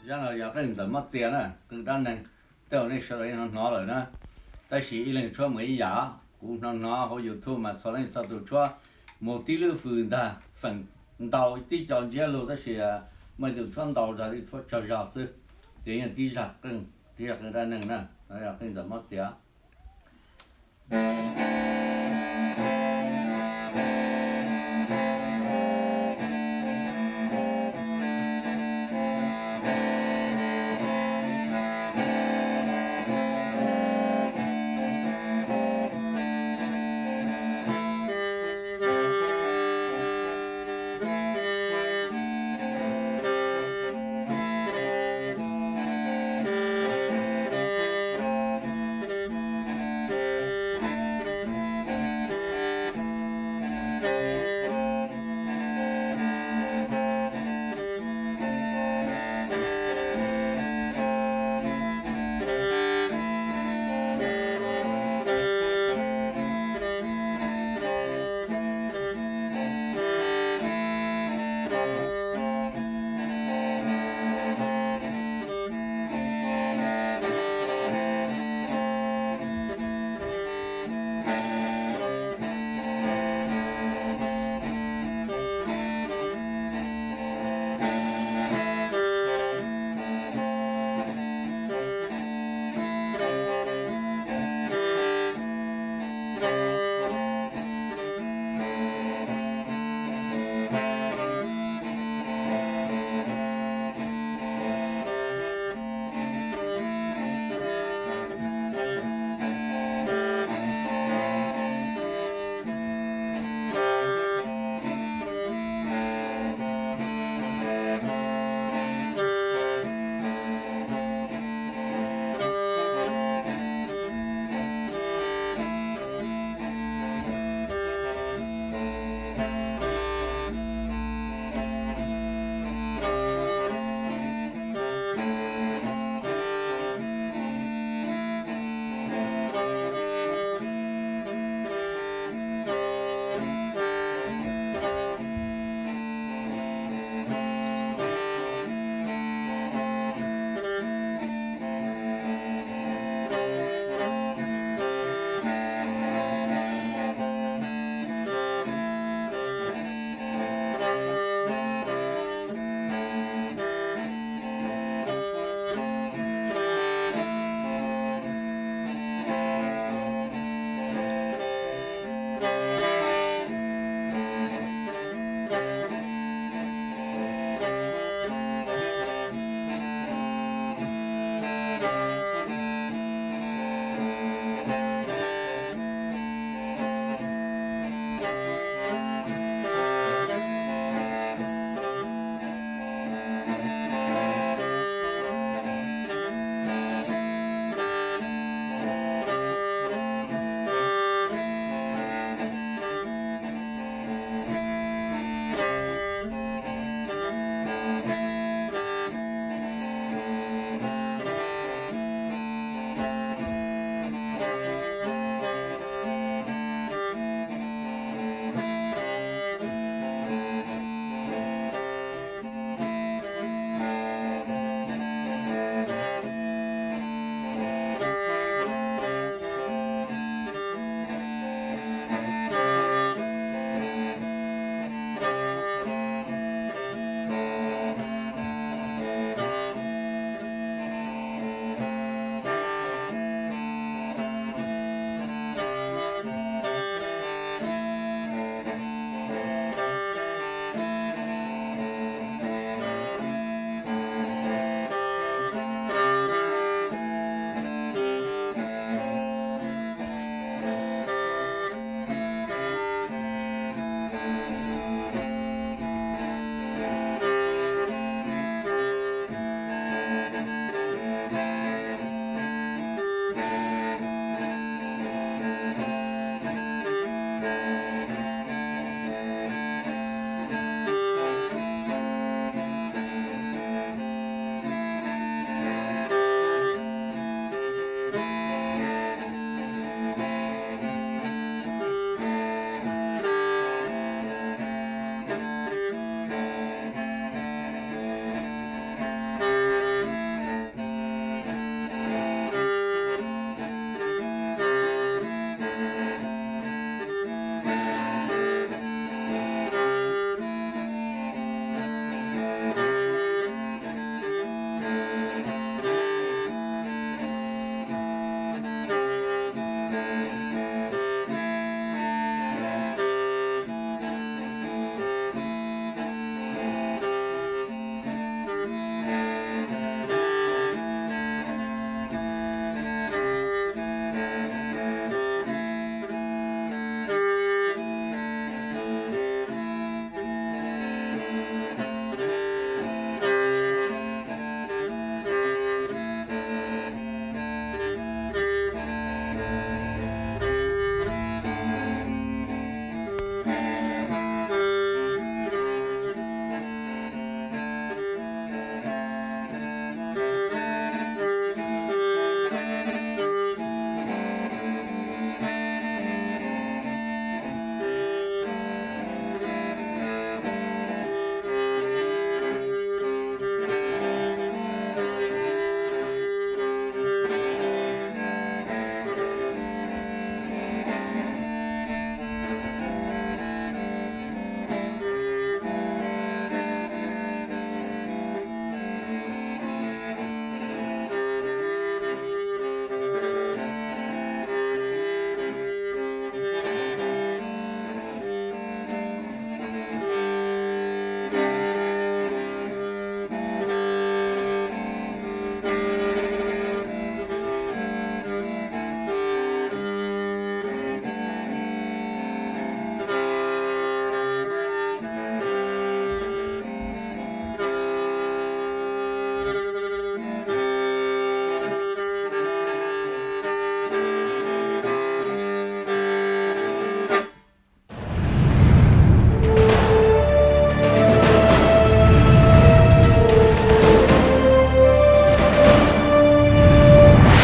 Zaj no yog qeej ntawm mob txias na, qeej dab neeg, tej uas nej sawv daws yeej hnov hnov lawm na. Tab sis ib leeg tshuab mus ib yam, kuv hnov hnov hauv YouTube mas txhua leej txhua tus tshuab mus tib lub fws ntag, feem ntau tib co ntsiab lus, tab sis muaj ib tug tshuab ntau zog, ib tug tshuab tsawg zog xwb. Ces yog tib zaj qeej, tib zaj qeej dab neeg na, yog qeej ntawm mob txias.